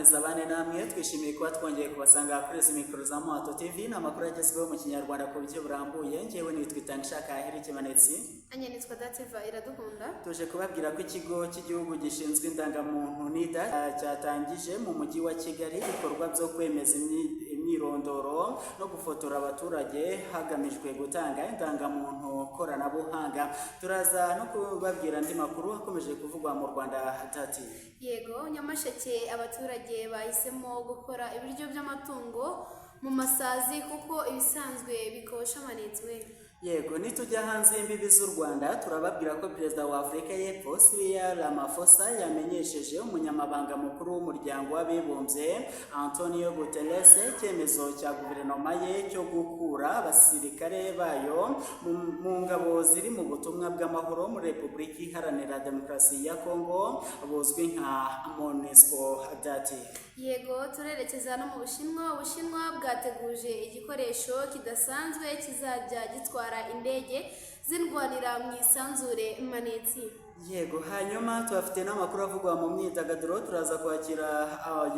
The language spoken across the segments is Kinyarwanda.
Akomeza abane namwe. Twishimiye kuba twongeye kubasanga kuri izi mikoro za Muhato TV. Ni amakuru agezweho mu Kinyarwanda ku buryo burambuye. Ngewe nitwa Itangishaka Eric Manetsi. Nanjye nitwa Dativa Iradukunda. Tuje kubabwira ko Ikigo cy'Igihugu gishinzwe Indangamuntu, NIDA, cyatangije mu Mujyi wa Kigali ibikorwa byo kwemeza imyirondoro no gufotora abaturage hagamijwe gutanga indangamuntu koranabuhanga. Turaza no kubabwira andi makuru akomeje kuvugwa mu Rwanda, Dati. Yego, Nyamasheke abaturage bahisemo gukora ibiryo by'amatungo mu masazi kuko ibisanzwe bikosha, Manetswe. Yego, nitujya hanze y'imbibi z'u Rwanda turababwira ko Perezida wa Afurika y'Epfo, Cyril Ramaphosa, yamenyesheje Umunyamabanga Mukuru w'Umuryango w'Abibumbye, Antonio Guterres, icyemezo cya guverinoma ye cyo gukura abasirikare bayo mu ngabo ziri mu butumwa bw'amahoro muri Repubulika Iharanira Demokarasi ya Kongo buzwi nka MONUSCO, Dati. Yego, turerekeza no mu Bushinwa. Ubushinwa bwateguje igikoresho kidasanzwe kizajya gitwara indege zirwanira mu isanzure, Manetsi. Yego, hanyuma tuhafite n'amakuru avugwa mu myidagaduro. Turaza kwakira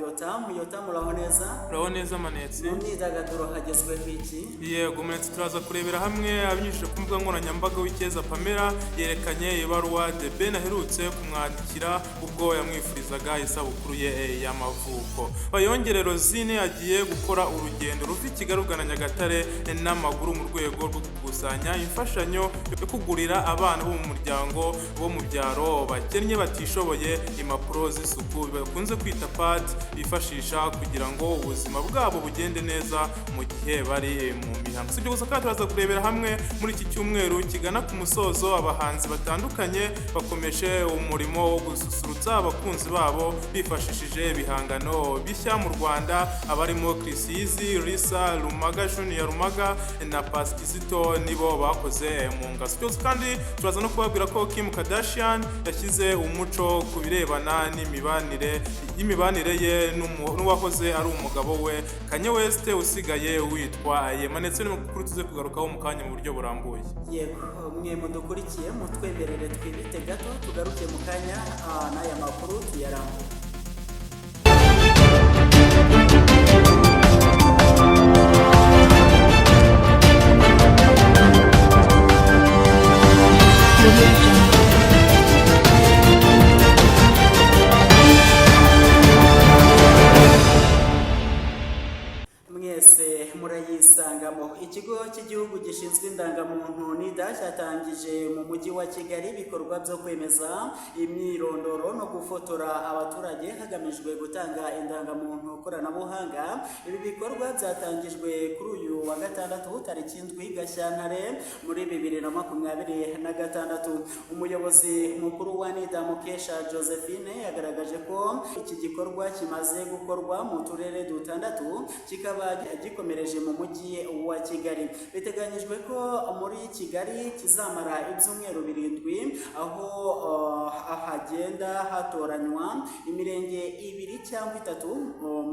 Yotamu. Yotamu, uraho neza? Uraho neza, Manetsi. Mu myidagaduro hagezweho iki? Yego Manetsi, turaza kurebera hamwe abinyujije ku mbuga nkoranyambaga, Uwicyeza Pamela yerekanye ibaruwa The Ben aherutse kumwandikira ubwo yamwifurizaga isabukuru ye y'amavuko. Bayongere Rosine agiye gukora urugendo ruva i Kigali rugana Nyagatare n'amaguru mu rwego rwo gukusanya imfashanyo yo kugurira abana bo mu muryango bo mu byaro bakennye batishoboye impapuro z'isuku bakunze kwita pad, bifashisha kugira ngo ubuzima bwabo bugende neza mu gihe bari mu mihango. Si ibyo gusa kandi, turaza kurebera hamwe muri iki cyumweru kigana ku musozo abahanzi batandukanye bakomeje umurimo wo gususurutsa abakunzi babo bifashishije ibihangano bishya mu Rwanda. Abarimo Chriss Eazy, Lisa Rumaga, Junior Rumaga na Pasquisito nibo bakoze mu ngaso byose. Kandi turaza no kubabwira ko Kim Kardashian yashyize umuco ku birebana n'imibanire y'imibanire ye n'uwahoze ari umugabo we Kanye West usigaye witwa Ye. Ndetse n'amakuru tuze kugarukaho mu kanya mu buryo burambuye. Yego, mwe mudukurikiye mutwemerere twibite gato, tugaruke mu kanya n'aya makuru tuyarambuye. Audio Jungle. Mwese murayisangamo. Ikigo cy'Igihugu gishinzwe Indangamuntu, NIDA, cyatangije mu Mujyi wa Kigali ibikorwa byo kwemeza imyirondoro no gufotora abaturage hagamijwe gutanga indangamuntu koranabuhanga. Ibi bikorwa byatangijwe kuri uyu wa gatandatu tariki 7 Gashyantare muri 2026. Umuyobozi Mukuru wa NIDA, Mukesha Josephine, yagaragaje ko iki gikorwa kimaze gukorwa mu turere dutandatu, kikaba gikomereje mu Mujyi wa Kigali. Biteganyijwe ko muri Kigali kizamara ibyumweru 7, aho hagenda hatoranywa imirenge ibiri cyangwa itatu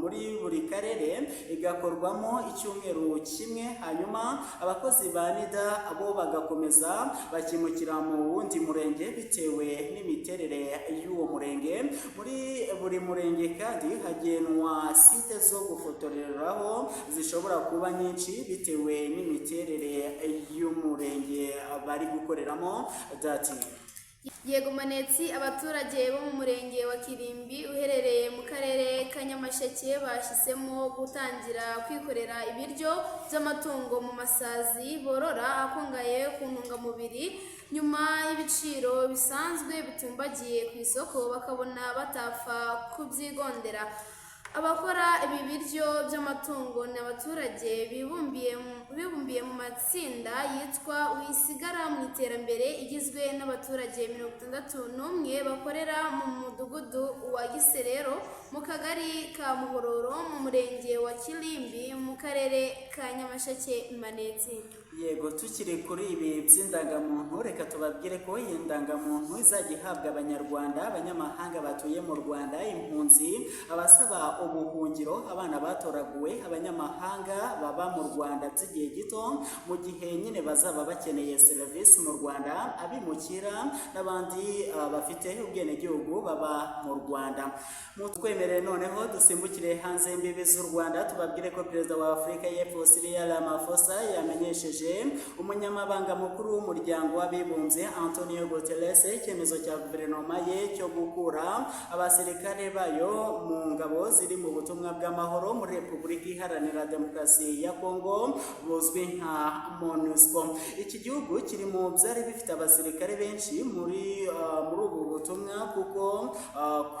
muri buri karere, igakorwamo icyumweru kimwe, hanyuma abakozi ba NIDA bo bagakomeza bakimukira mu wundi murenge bitewe n'imiterere y'uwo murenge. Muri buri murenge kandi hagenwa site zo gufotoreraho zishobora kuba nyinshi bitewe n'imiterere y'umurenge bari gukoreramo, Dati. Yego Manetsi, abaturage bo mu Murenge wa Kirimbi uherereye mu Karere ka Nyamasheke bahisemo gutangira kwikorera ibiryo by'amatungo mu masazi borora akungahaye ku ntungamubiri, nyuma y'ibiciro bisanzwe bitumbagiye ku isoko bakabona batapfa kubyigondera. Abakora ibi biryo by'amatungo ni abaturage bibumbiye mu matsinda yitwa Wisigara mu Iterambere, igizwe n'abaturage 61 bakorera mu Mudugudu wa Giserero, mu Kagari ka Muhororo, mu Murenge wa Kirimbi, mu Karere ka Nyamasheke, Manetsi. Yego, tukiri kuri ibi by'indangamuntu, reka tubabwire ko iyi ndangamuntu izajya ihabwa Abanyarwanda, abanyamahanga batuye mu Rwanda, impunzi, abasaba ubuhungiro, abana batoraguwe, abanyamahanga baba mu Rwanda by'igihe gito mu gihe nyine bazaba bakeneye serivisi mu Rwanda, abimukira n'abandi bafite ubwenegihugu baba mu Rwanda. Mutwemerere noneho dusimbukire hanze y'imbibi z'u Rwanda, tubabwire ko Perezida wa Afurika y'Epfo Cyril Ramaphosa yamenyesheje umunyamabanga mukuru w'Umuryango w'Abibumbye Antonio Guterres icyemezo cya guverinoma ye cyo gukura abasirikare bayo mu ngabo ziri mu butumwa bw'amahoro muri Repubulika Iharanira Demokarasi ya Kongo buzwi nka MONUSCO. Iki gihugu kiri mu byari bifite abasirikare benshi muri ubu butumwa, kuko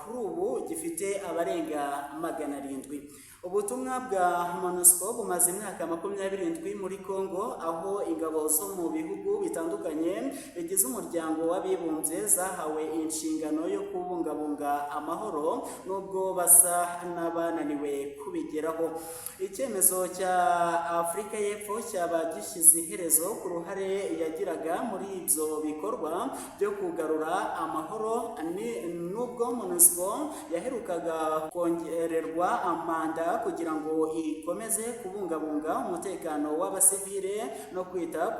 kuri ubu gifite abarenga 700. Ubutumwa bwa MONUSCO bumaze imyaka 27 muri Congo, aho ingabo zo mu bihugu bitandukanye bigize Umuryango w'Abibumbye zahawe inshingano yo kubungabunga amahoro, nubwo basa n'abananiwe kubigeraho. Icyemezo cya Afurika y'Epfo cyaba gishyize iherezo ku ruhare yagiraga muri ibyo bikorwa byo kugarura amahoro, nubwo MONUSCO yaherukaga kongererwa manda kugira ngo ikomeze kubungabunga umutekano w'abasivile no kwita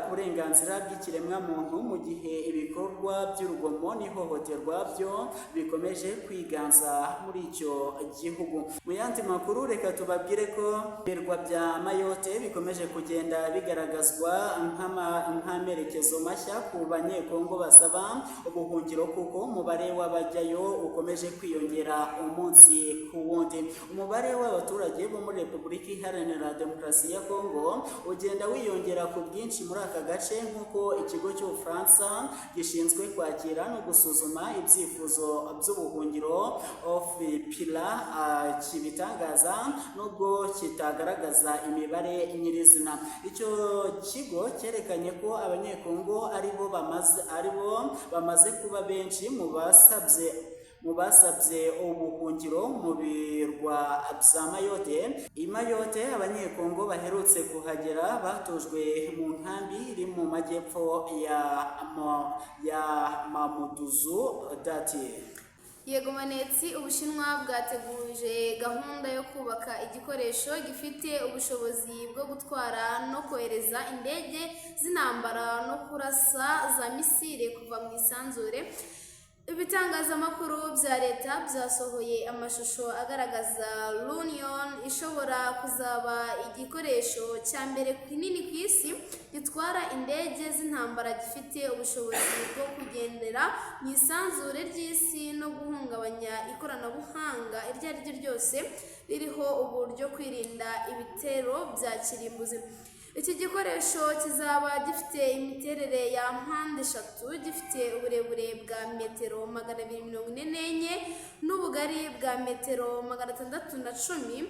ku burenganzira bw'ikiremwamuntu, mu gihe ibikorwa by'urugomo n'ihohoterwa byo bikomeje kwiganza muri icyo gihugu. Mu yandi makuru, reka tubabwire ko ibirwa bya Mayotte bikomeje kugenda bigaragazwa nk'amerekezo mashya ku Banyekongo basaba ubuhungiro, kuko umubare w'abajyayo ukomeje kwiyongera umunsi ku wundi. Umubare w'abaturage bo muri Repubulika Iharanira Demokarasi ya Kongo ugenda wiyongera ku bwinshi muri aka gace, nk'uko ikigo cy'Ubufaransa gishinzwe kwakira no gusuzuma ibyifuzo by'ubuhungiro, OFPRA, kibitangaza, nubwo kitagaragaza imibare nyirizina. Icyo kigo cyerekanye ko Abanyekongo aribo bamaze kuba benshi mu basabye ubuhungiro mu birwa bya Mayotte. I Mayotte, Abanyekongo baherutse kuhagera batujwe mu nkambi iri mu majyepfo ya Mamoudzou dati. Yego Manetsi, Ubushinwa bwateguje gahunda yo kubaka igikoresho gifite ubushobozi bwo gutwara no kohereza indege z'intambara no kurasa za misile kuva mu isanzure. Ibitangazamakuru bya leta byasohoye amashusho agaragaza Lunion, ishobora kuzaba igikoresho cya mbere kinini ku isi gitwara indege z'intambara gifite ubushobozi bwo kugendera mu isanzure ry'isi no guhungabanya ikoranabuhanga iryo ari ryo ryose ririho uburyo kwirinda ibitero bya kirimbuzi. Iki gikoresho kizaba gifite imiterere ya mpande eshatu, gifite uburebure bwa metero 244 n'ubugari bwa metero 610.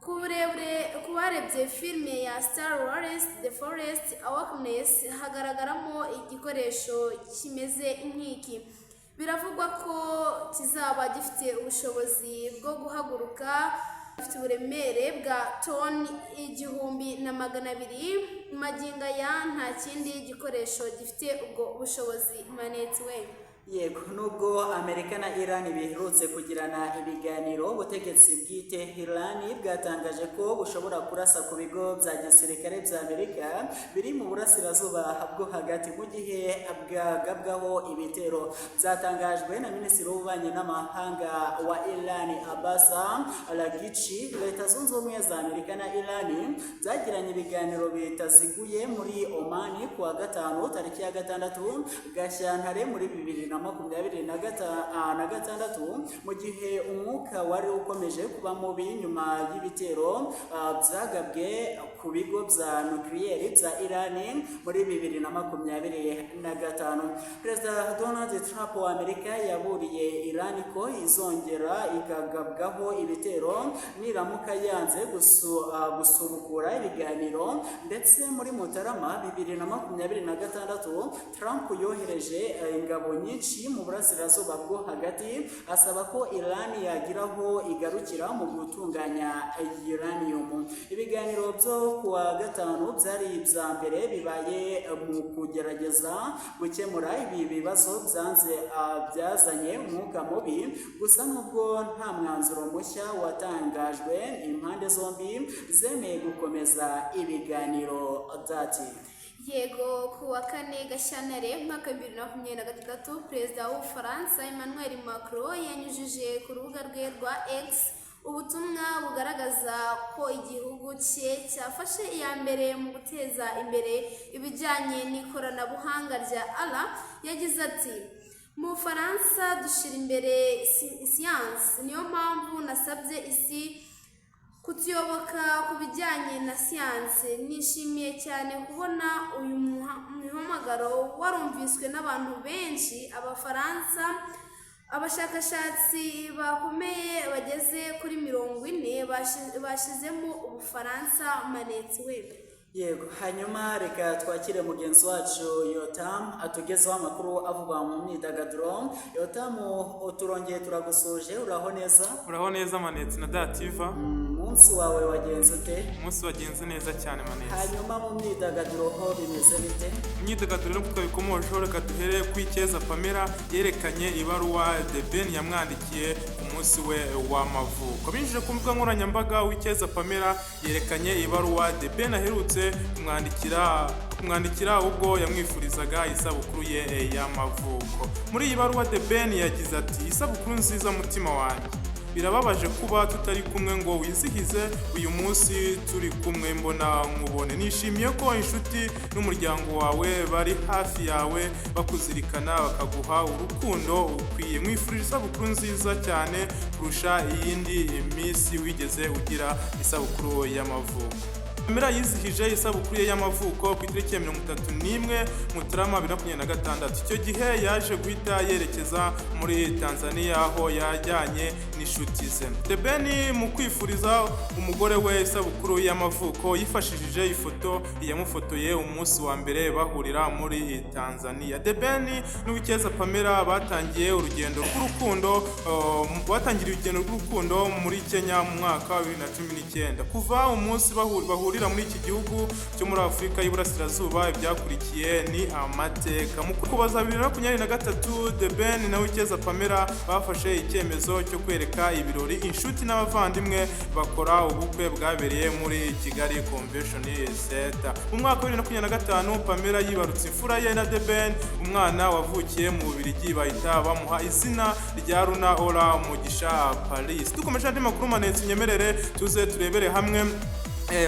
Ku burebure, ku barebye filime ya Star Wars The Force Awakens, hagaragaramo igikoresho kimeze nk'iki. Biravugwa ko kizaba gifite ubushobozi bwo guhaguruka gifite uburemere bwa toni 1200. Magingo aya nta kindi gikoresho gifite ubwo bushobozi, Manetsi we. Yego, nubwo Amerika na Iran biherutse kugirana ibiganiro, ubutegetsi bw'i Tehran bwatangaje ko bushobora kurasa ku bigo bya gisirikare bya Amerika biri mu Burasirazuba bwo Hagati mu gihe bwagabwaho ibitero. Byatangajwe na Minisitiri w'Ububanyi n'Amahanga wa Iran, Abbas Araghchi. Leta Zunze Ubumwe za Amerika na Iran byagiranye ibiganiro bitaziguye muri Oman ku wa gatanu, tariki ya 6 Gashyantare muri 2026, mu gihe umwuka wari ukomeje kuba mubi nyuma y'ibitero byagabwe ku bigo bya nucléaire bya Iran muri 2025. Perezida Donald Trump wa Amerika yaburiye Iran ko izongera ikagabwaho ibitero niramuka yanze gusubukura ibiganiro. Ndetse muri Mutarama 2026, Trump yohereje ingabo nyinshi mu Burasirazuba bwo Hagati, asaba ko Iran yagiraho igarukira mu gutunganya uranium. Ibiganiro byo byo kuwa gatanu byari ibya mbere bibaye mu kugerageza gukemura ibi bibazo byanze byazanye umwuka mubi. Gusa nubwo nta mwanzuro mushya watangajwe, impande zombi zemeye gukomeza ibiganiro dati. Yego, ku wa kane Gashyantare umwaka wa 2026, perezida w'Ubufaransa Emmanuel Macron yanyujije ku rubuga rwe rwa X ubutumwa bugaragaza ko igihugu cye cyafashe iya mbere mu guteza imbere ibijyanye n'ikoranabuhanga rya AI. Yagize ati: "Mu Bufaransa dushyira imbere siyansi, niyo mpamvu nasabye isi kutuyoboka ku bijyanye na siyansi. Nishimiye cyane kubona uyu muhamagaro warumviswe n'abantu benshi. Abafaransa, abashakashatsi bakomeye bageze kuri 40 bashyizemo Ubufaransa." Manetsi we. Yego, hanyuma reka twakire mugenzi wacu Yotamu atugezeho amakuru avugwa mu myidagaduro. Yotamu, turongeye turagusuhuje, uraho neza? Uraho neza, Manetsi na Dativa. Umunsi wawe wagenze ute? Umunsi wagenze neza cyane, Manetsi. Hanyuma mu myidagaduro ho bimeze bite? Imyidagaduro rero twabikomojeho, reka duhere ku Icyeza Pamela yerekanye ibaruwa The Ben yamwandikiye ku munsi we w'amavuko. Binjije ku mbuga nkoranyambaga, Uwicyeza Pamela yerekanye ibaruwa The Ben aherutse kumwandikira ubwo yamwifurizaga isabukuru ye y'amavuko. Muri iyi baruwa The Ben yagize ati: "Isabukuru nziza mutima wanjye. Birababaje kuba tutari kumwe ngo wizihize uyu munsi turi kumwe mbona nkubone. Nishimiye ko inshuti n'umuryango wawe bari hafi yawe, bakuzirikana, bakaguha urukundo ukwiye. Mwifurije isabukuru nziza cyane kurusha iyindi minsi wigeze ugira isabukuru y'amavuko." Pamela yizihije isabukuru ye y'amavuko ku itariki ya 31 Mutarama 2026. Icyo gihe yaje guhita yerekeza muri Tanzania aho yajyanye n'inshuti ze. The Ben mu kwifuriza umugore we isabukuru y'amavuko yifashishije ifoto yamufotoye umunsi wa mbere bahurira muri Tanzania. The Ben n'Uwicyeza Pamela batangiriye urugendo rw'urukundo muri Kenya mu mwaka wa 2019. Kuva umunsi bahurira muri iki gihugu cyo muri Afurika y'Iburasirazuba, ibyakurikiye ni amateka. Mu Kuboza 2023, The Ben na Uwicyeza Pamela bafashe icyemezo cyo kwereka ibirori inshuti n'abavandimwe, bakora ubukwe bwabereye muri Kigali Convention Center. Mu mwaka wa 2025, Pamela yibarutse imfura ye na The Ben, umwana wavukiye mu Bubiligi, bahita bamuha izina rya Luna Ora Mugisha Paris. Dukomeje andi makuru, Manetsi, nyemerere tuze turebere hamwe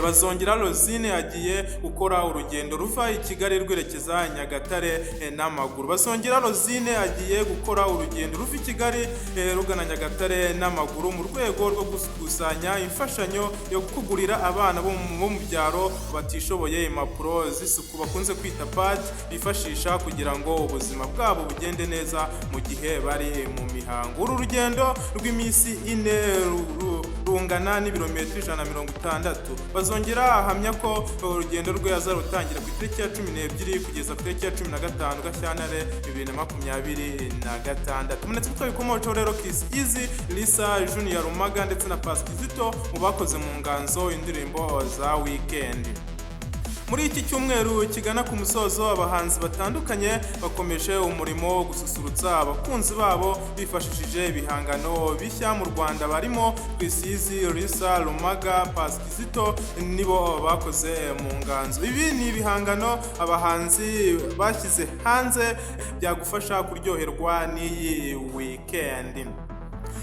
Bazongera Rosine agiye gukora urugendo ruva i Kigali rwerekeza Nyagatare n'amaguru. Bazongera Rosine agiye gukora urugendo ruva i Kigali rugana Nyagatare n'amaguru mu rwego rwo gukusanya imfashanyo yo kugurira abana bo mu byaro batishoboye impapuro z'isuku bakunze kwita pad, bifashisha kugira ngo ubuzima bwabo bugende neza mu gihe bari mu mihango. Uru rugendo rw'iminsi 4 rungana n'ibirometero 160. Bazongera ahamya ko urugendo rwe azarutangira ku itariki ya 12 kugeza ku itariki ya 15 Gashyantare 2026. Munetse twabikomojeho rero, Chriss Eazy, Lisa Junior Rumaga ndetse na Passy Kizito mu bakoze mu nganzo indirimbo za Weekend. Muri iki cyumweru kigana ku musozo, abahanzi batandukanye bakomeje umurimo wo gususurutsa abakunzi babo bifashishije ibihangano bishya. Mu Rwanda barimo Chriss Eazy, Lisa Rumaga, Passy Kizito nibo bakoze mu nganzo. Ibi ni ibihangano abahanzi bashyize hanze byagufasha kuryoherwa n'iyi weekend.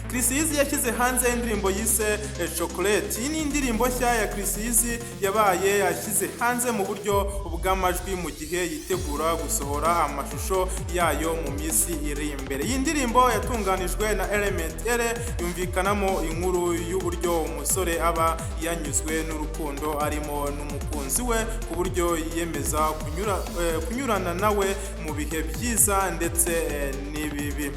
Chriss Eazy yashyize hanze indirimbo yise Chocolate. Iyi ni indirimbo nshya ya Chriss Eazy yabaye yashyize hanze mu buryo bw'amajwi mu gihe yitegura gusohora amashusho yayo mu minsi iri imbere. Iyi ndirimbo yatunganijwe na Element Eleeeh, yumvikanamo inkuru y'uburyo umusore aba yanyuzwe n'urukundo arimo n'umukunzi we, ku buryo yiyemeza kunyurana nawe mu bihe byiza ndetse n'ibibi.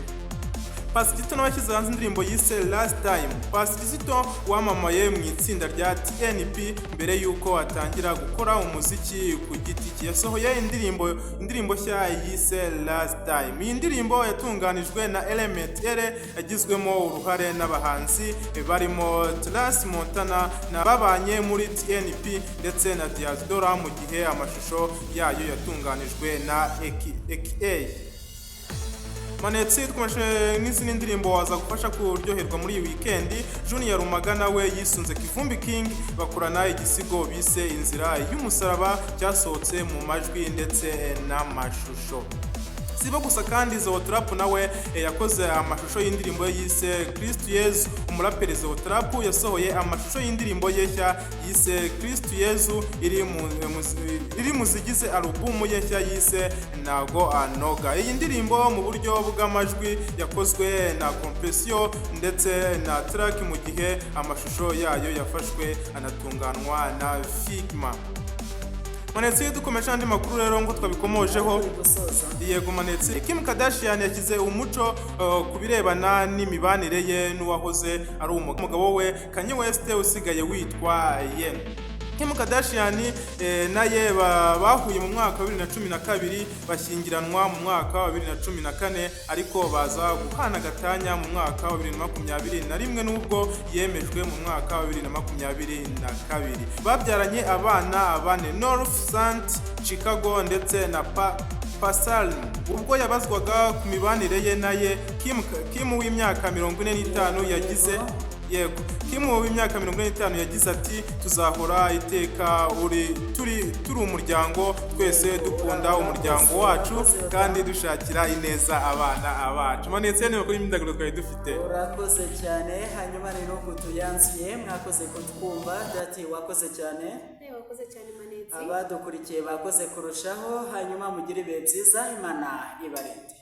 Passy Kizito nawe yashyize hanze indirimbo yise Last Time. Passy Kizito wamamaye mu itsinda rya TNP mbere y'uko atangira gukora umuziki ku giti cye, yasohoye indirimbo nshya yise Last Time. Iyi ndirimbo yatunganijwe na Element Eleeeh, yagizwemo uruhare n'abahanzi barimo Trace Montana na babanye muri TNP ndetse na Diaz Dolla, mu gihe amashusho yayo yatunganijwe na AKA. Manetsi, twumvise n'izindi ndirimbo waza gufasha kuryoherwa muri iyi weekend. Junior Rumaga nawe yisunze Kivumbi King, bakorana igisigo bise Inzira y'Umusaraba, cyasohotse mu majwi ndetse n'amashusho. Sibo gusa kandi, Zeotrap nawe yakoze amashusho y'indirimbo ye yise Kristu Yezu. Umuraperi Zeotrap yasohoye amashusho y'indirimbo ye nshya yise Kristu Yezu, iri mu zigize alubumu ye nshya yise Nago Anoga. Iyi ndirimbo mu buryo bw'amajwi yakozwe na Compression ndetse na Track, mu gihe amashusho yayo yafashwe anatunganywa na Figma. Manetsi, dukomeje andi makuru rero ngo twabikomojeho. Turi gusoza. Yego Manetsi, Kim Kardashian yashyize umuco ku birebana n'imibanire ye n'uwahoze ari umugabo we Kanye West usigaye witwa Ye. Kim Kardashian naye bahuye mu mwaka wa 2012, bashyingiranwa mu mwaka wa 2014, ariko baza guhana gatanya mu mwaka wa 2021, nubwo yemejwe mu mwaka wa 2022. Babyaranye abana bane: North, Sant, Chicago ndetse na Pasalm. Ubwo yabazwaga ku mibanire ye naye, Kim w'imyaka 45 yagize, yego, Kim w'imyaka 45 yagize ati: "Tuzahora iteka uri turi umuryango, twese dukunda umuryango wacu kandi dushakira ineza abana bacu." Manetse, ni makuru y'imyidagaduro twari dufite. Urakoze cyane. Hanyuma rero uku tuyanzuye, mwakoze kutwumva. Dati, wakoze cyane. Nawe wakoze cyane, Manetsi. Abadukurikiye bakoze kurushaho. Hanyuma mugire ibihe byiza, Imana ibarinde.